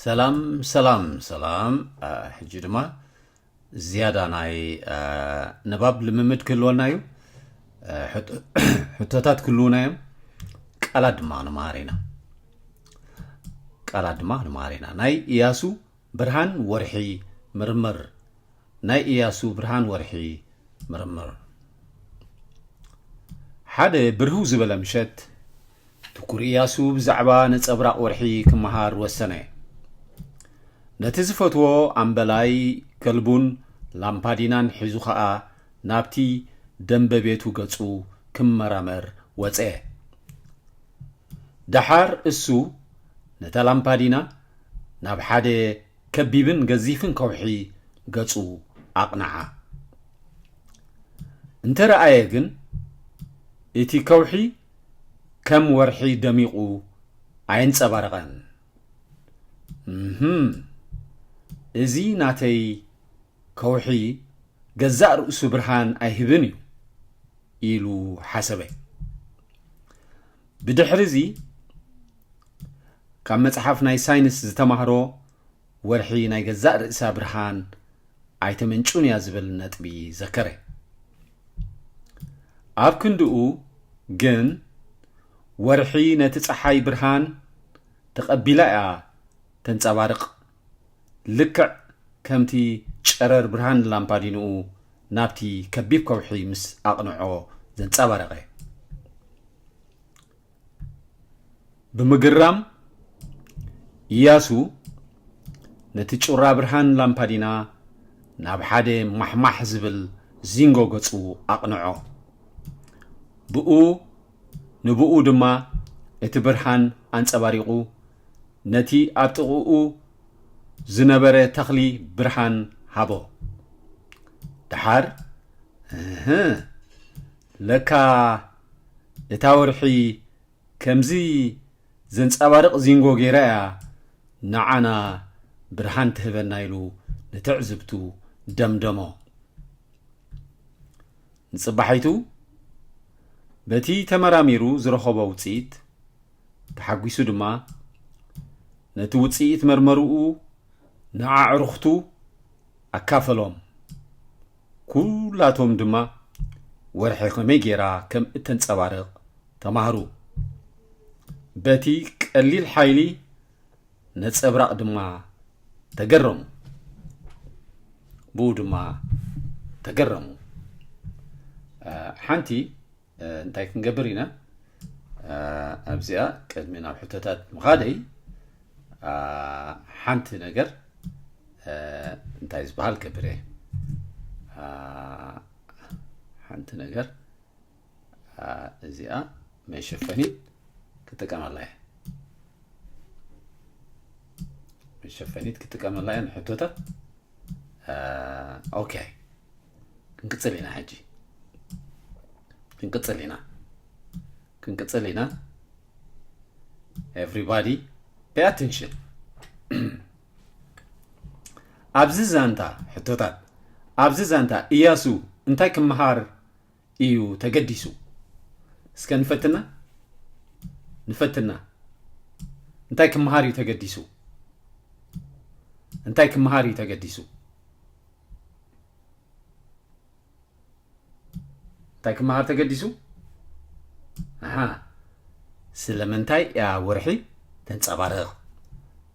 ሰላም ሰላም ሰላም። ሕጂ ድማ ዝያዳ ናይ ንባብ ልምምድ ክህልወና እዩ። ሕቶታት ክህልውና እዮም። ቃላት ድማ ንመሃር ኢና። ቃላት ድማ ንመሃር ኢና። ናይ ኢያሱ ብርሃን ወርሒ ምርምር። ናይ ኢያሱ ብርሃን ወርሒ ምርምር። ሓደ ብርህው ዝበለ ምሸት፣ ትኩር ኢያሱ ብዛዕባ ነጸብራቕ ወርሒ ክመሃር ወሰነ። ነቲ ዝፈትዎ ኣምበላይ ከልቡን ላምፓዲናን ሒዙ ኸኣ ናብቲ ደምበ ቤቱ ገጹ ክመራመር ወጸ። ደሓር እሱ ነታ ላምፓዲና ናብ ሓደ ከቢብን ገዚፍን ከውሒ ገጹ ኣቕንዓ። እንተ ረኣየ ግን፣ እቲ ከውሒ ከም ወርሒ ደሚቑ ኣየንጸባረቐን። እህም፣ እዚ ናተይ ከውሒ ገዛእ ርእሱ ብርሃን ኣይህብን እዩ ኢሉ ሓሰበ። ብድሕሪ እዚ ካብ መጽሓፍ ናይ ሳይንስ ዝተማህሮ ወርሒ ናይ ገዛእ ርእሳ ብርሃን ኣይተመንጩን እያ ዝብል ነጥቢ ዘከረ። ኣብ ክንድኡ ግን ወርሒ ነቲ ጸሓይ ብርሃን ተቐቢላ እያ ተንጸባርቕ። ልክዕ ከምቲ ጨረር ብርሃን ላምፓዲንኡ ናብቲ ከቢብ ከውሒ ምስ ኣቕንዖ ዘንጸባረቐ። ብምግራም ኢያሱ ነቲ ጩራ ብርሃን ላምፓዲና ናብ ሓደ ማሕማሕ ዝብል ዚንጎ ገጹ ኣቕንዖ። ብኡ ንብኡ ድማ እቲ ብርሃን ኣንጸባሪቑ ነቲ ኣብ ጥቕኡ ዝነበረ ተኽሊ ብርሃን ሃቦ። ደሓር፣ እህ፣ ለካ እታ ወርሒ ከምዚ ዘንጸባርቕ ዚንጎ ገይራ እያ ንዓና ብርሃን ትህበና ኢሉ ንትዕዝብቱ ደምደሞ። ንጽባሒቱ በቲ ተመራሚሩ ዝረኸቦ ውጽኢት ተሓጒሱ ድማ ነቲ ውጽኢት መርመርኡ ንኣዕሩኽቱ ኣካፈሎም። ኩላቶም ድማ ወርሒ ከመይ ገይራ ከም እተንጸባርቕ ተማህሩ። በቲ ቀሊል ሓይሊ ነጸብራቕ ድማ ተገረሙ። ብኡ ድማ ተገረሙ። ሓንቲ እንታይ ክንገብር ኢና? ኣብዚኣ ቅድሚ ናብ ሕቶታት ምኻደይ ሓንቲ ነገር እንታይ ዝበሃል ገብር እየ። ሓንቲ ነገር እዚኣ መሸፈኒት ክጥቀመላ እየ። መሸፈኒት ክጥቀመላ እየ ንሕቶታት። ኦኬ፣ ክንቅጽል ኢና ሕጂ። ክንቅጽል ኢና። ክንቅጽል ኢና። Everybody pay attention። ኣብዚ ዛንታ ሕቶታት፣ ኣብዚ ዛንታ ኢያሱ እንታይ ክመሃር እዩ ተገዲሱ? እስከ ንፈትና፣ ንፈትና። እንታይ ክመሃር እዩ ተገዲሱ? እንታይ ክመሃር እዩ ተገዲሱ? እንታይ ክመሃር ተገዲሱ? ኣሃ፣ ስለምንታይ እያ ወርሒ ተንጸባርቕ?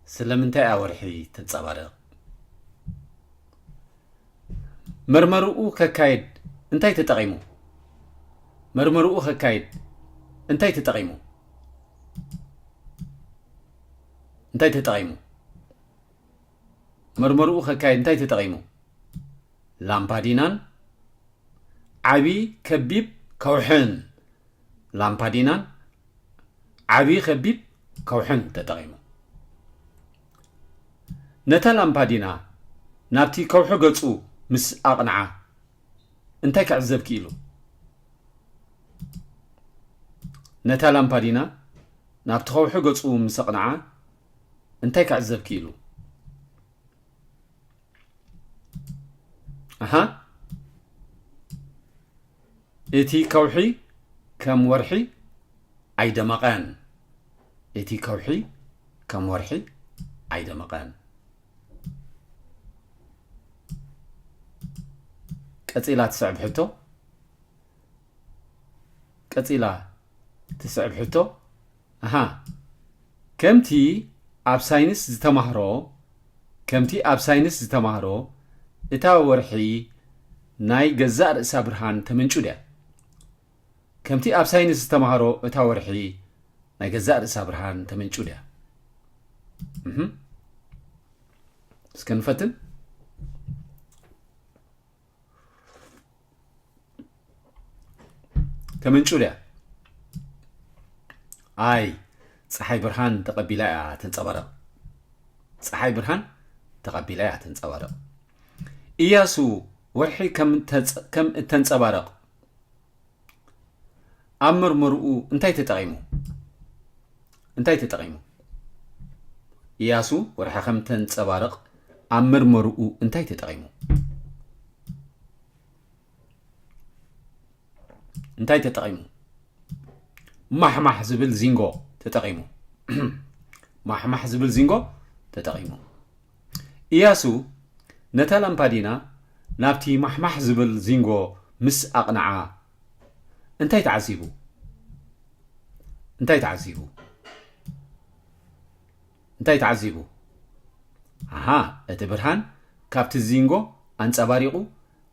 ስለምንታይ እያ ወርሒ ተንጸባርቕ? መርመርኡ ከካይድ እንታይ ተጠቒሙ? መርመርኡ ከካይድ እንታይ ተጠቒሙ? እንታይ ተጠቒሙ? መርመርኡ ከካይድ እንታይ ተጠቒሙ? ላምፓዲናን ዓቢ ከቢብ ከውሕን። ላምፓዲናን ዓቢ ከቢብ ከውሕን ተጠቒሙ። ነታ ላምፓዲና ናብቲ ከውሒ ገጹ ምስ ኣቕንዓ እንታይ ክዕዘብ ክኢሉ? ነታ ላምፓዲና ናብቲ ከውሒ ገጹ ምስ ኣቕንዓ እንታይ ክዕዘብ ክኢሉ? ኣሃ፣ እቲ ከውሒ ከም ወርሒ ኣይደመቐን። እቲ ከውሒ ከም ወርሒ ኣይደመቐን። ቀጺላ ትስዕብ ሕቶ፣ ቀጺላ ትስዕብ ሕቶ፣ ኣሃ፣ ከምቲ ኣብ ሳይንስ ዝተማህሮ፣ ከምቲ ኣብ ሳይንስ ዝተማህሮ፣ እታ ወርሒ ናይ ገዛእ ርእሳ ብርሃን ተመንጩ ድያ? ከምቲ ኣብ ሳይንስ ዝተማህሮ፣ እታ ወርሒ ናይ ገዛእ ርእሳ ብርሃን ተመንጩ ድያ? እህም። እስከ ንፈትን። ተመንጩ ድያ? ኣይ፣ ጸሓይ ብርሃን ተቐቢላ እያ ተንጸባረቕ። ጸሓይ ብርሃን ተቐቢላ እያ ተንጸባረቕ። ኢያሱ፣ ወርሒ ከም ተጸ-፣ ከም እተንጸባረቕ ኣብ መርመርኡ እንታይ ተጠቒሙ? እንታይ ተጠቒሙ? ኢያሱ፣ ወርሒ ከም ተንጸባረቕ ኣብ መርመርኡ እንታይ ተጠቒሙ? እንታይ ተጠቒሙ? ማሕማሕ ዝብል ዚንጎ ተጠቒሙ። ማሕማሕ ዝብል ዚንጎ ተጠቒሙ። ኢያሱ ነታ ላምፓዲና ናብቲ ማሕማሕ ዝብል ዚንጎ ምስ ኣቕንዓ፣ እንታይ ተዓዚቡ? እንታይ ተዓዚቡ? እንታይ ተዓዚቡ? ኣሃ፣ እቲ ብርሃን ካብቲ ዚንጎ ኣንጸባሪቑ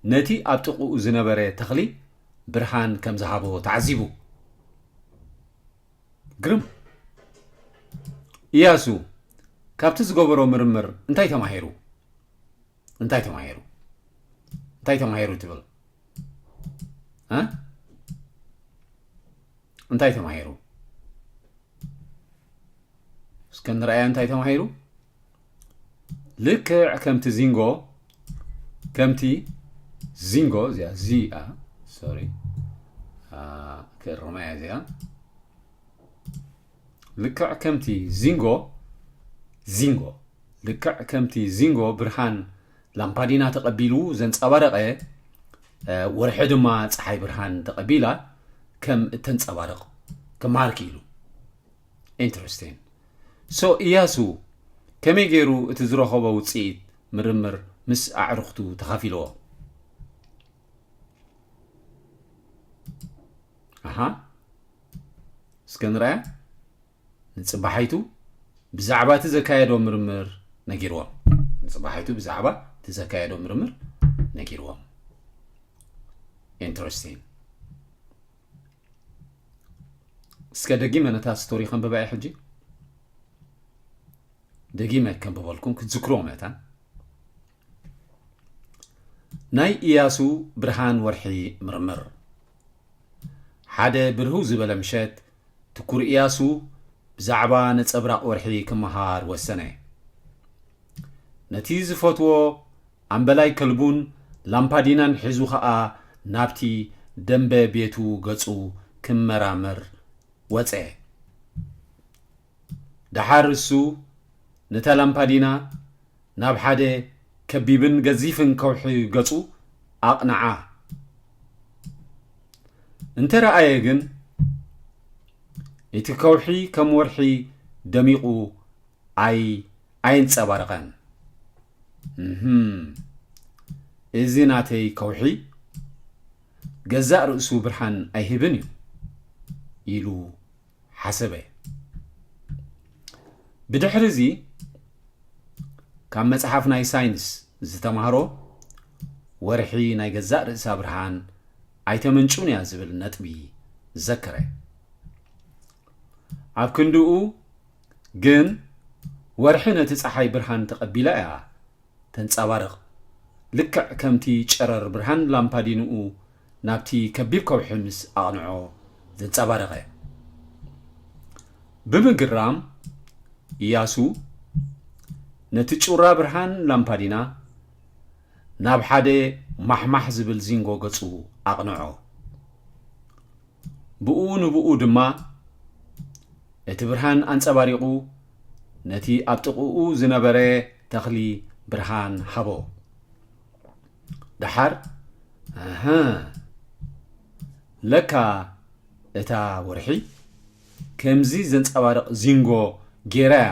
ነቲ ኣብ ጥቕኡ ዝነበረ ተኽሊ ብርሃን ከም ዝሃቦ ተዓዚቡ። ግርም። ኢያሱ ካብቲ ዝገበሮ ምርምር እንታይ ተማሂሩ? እንታይ ተማሂሩ? እንታይ ተማሂሩ ትብል? እ? እንታይ ተማሂሩ? እስከ ንርኣያ እንታይ ተማሂሩ? ልክዕ ከምቲ ዚንጎ፣ ከምቲ ዚንጎ፣ እዚኣ ዚ እያ፣ ሶሪ፣ አ፣ ክእርማ እያ እዚኣ። ልክዕ ከምቲ ዚንጎ፣ ዚንጎ፣ ልክዕ ከምቲ ዚንጎ ብርሃን ላምፓዲና ተቐቢሉ ዘንጸባረቐ፣ እ፣ ወርሒ ድማ ጸሓይ ብርሃን ተቐቢላ ከም እተንጸባርቕ ክመሃር ክኢሉ። ኢንተረስቲንግ። ሶ፣ ኢያሱ ከመይ ገይሩ እቲ ዝረኸቦ ውጽኢት ምርምር ምስ ኣዕሩኽቱ ተኻፊልዎ? ኣሃ። እስከ ንርኣያ። ንጽባሓይቱ ብዛዕባ እቲ ዘካየዶ ምርምር ነጊርዎም። ንጽባሓይቱ ብዛዕባ እቲ ዘካየዶ ምርምር ነጊርዎም። ኢንተረስቲንግ። እስከ ደጊመ ነታ ስቶሪ ከንብባ እየ ሕጂ። ደጊመ ከንብበልኩም ክትዝክርዎ መታን። ናይ ኢያሱ ብርሃን ወርሒ ምርምር። ሓደ ብርህው ዝበለ ምሸት፣ ትኩር ኢያሱ ብዛዕባ ነጸብራቕ ወርሒ ክመሃር ወሰነ። ነቲ ዝፈትዎ ኣምበላይ ከልቡን ላምፓዲናን ሒዙ ኸኣ ናብቲ ደምበ ቤቱ ገጹ ክመራመር ወጸ። ደሓር እሱ ነታ ላምፓዲና ናብ ሓደ ከቢብን ገዚፍን ከውሒ ገጹ ኣቕንዓ። እንተ ረኣየ ግን፣ እቲ ከውሒ ከም ወርሒ ደሚቑ ኣይ-፣ ኣየንጸባረቐን። እህም፣ እዚ ናተይ ከውሒ ገዛእ ርእሱ ብርሃን ኣይህብን እዩ ኢሉ ሓሰበ። ብድሕሪ እዚ፣ ካብ መጽሓፍ ናይ ሳይንስ ዝተማህሮ፣ ወርሒ ናይ ገዛእ ርእሳ ብርሃን ኣይተመንጩን እያ ዝብል ነጥቢ ዘከረ። ኣብ ክንድኡ ግን፣ ወርሒ ነቲ ጸሓይ ብርሃን ተቐቢላ እያ ተንጸባርቕ። ልክዕ ከምቲ ጨረር ብርሃን ላምፓዲንኡ ናብቲ ከቢብ ከውሒ ምስ ኣቕንዖ ዘንጸባረቐ። ብምግራም፣ ኢያሱ ነቲ ጩራ ብርሃን ላምፓዲና ናብ ሓደ ማሕማሕ ዝብል ዚንጎ ገጹ ኣቕንዖ። ብኡ ንብኡ ድማ እቲ ብርሃን ኣንጸባሪቑ ነቲ ኣብ ጥቕኡ ዝነበረ ተኽሊ ብርሃን ሃቦ። ደሓር፣ ኣሃ፣ ለካ እታ ወርሒ ከምዚ ዘንጸባርቕ ዚንጎ ጌራ እያ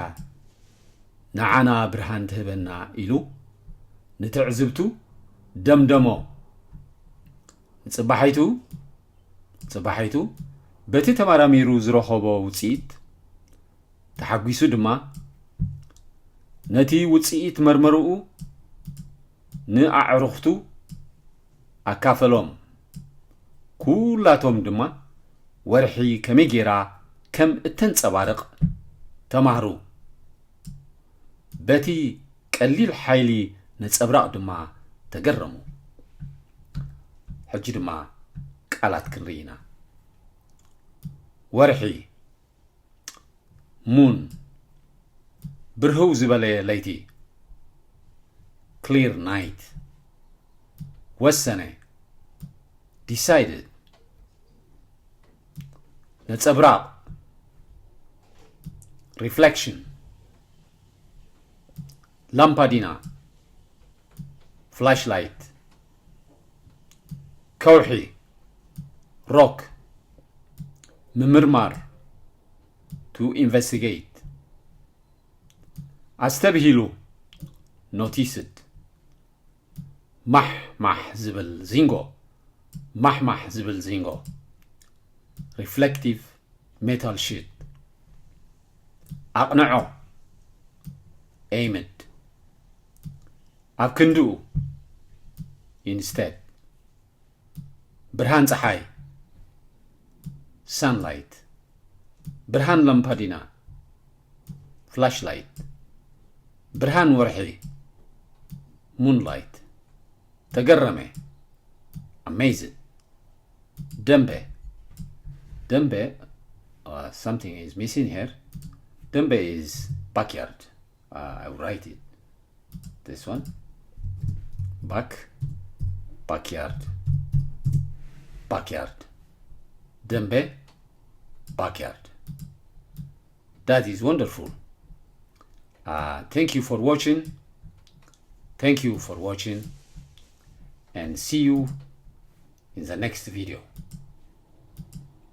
ንዓና ብርሃን ትህበና ኢሉ ንትዕዝብቱ ደምደሞ። ንጽባሒቱ ጽባሒቱ በቲ ተመራሚሩ ዝረኸቦ ውጽኢት ተሓጒሱ ድማ ነቲ ውጽኢት መርመርኡ ንኣዕሩኽቱ ኣካፈሎም። ኩላቶም ድማ ወርሒ ከመይ ጌራ ከም እተንጸባርቕ ተማህሩ። በቲ ቀሊል ሓይሊ ነጸብራቕ ድማ ተገረሙ። ሕጂ ድማ ቃላት ክንርኢ ኢና። ወርሒ፣ ሙን፣ ብርህው ዝበለ ለይቲ፣ ክሊር ናይት፣ ወሰነ፣ ዲሳይድድ፣ ነጸብራቕ፣ ሪፍሌክሽን፣ ላምፓዲና፣ ፍላሽላይት፣ ከውሒ፣ ሮክ፣ ምምርማር፣ ቱ ኢንቨስቲጌት፣ ኣስተብሂሉ፣ ኖቲስድ፣ ማሕ ማሕ ዝብል ዚንጎ፣ ማሕ ማሕ ዝብል ዚንጎ፣ ሪፍሌክቲቭ ሜታል ሺት፣ ኣቕንዖ፣ ኤይምድ፣ ኣብ ክንድኡ፣ ኢንስቴድ፣ ብርሃን ጸሓይ፣ ሳንላይት፣ ብርሃን ላምፓዲና፣ ፍላሽላይት፣ ብርሃን ወርሒ፣ ሙንላይት፣ ተገረመ፣ ኣሜይዝድ፣ ደምበ፣ ደምበ፣ uh, something is missing here. ደምበ is backyard. Uh, I will write it. This one. Back, backyard, backyard. ደምበ, backyard. That is wonderful. Uh, thank you for watching. Thank you for watching. And see you in the next video.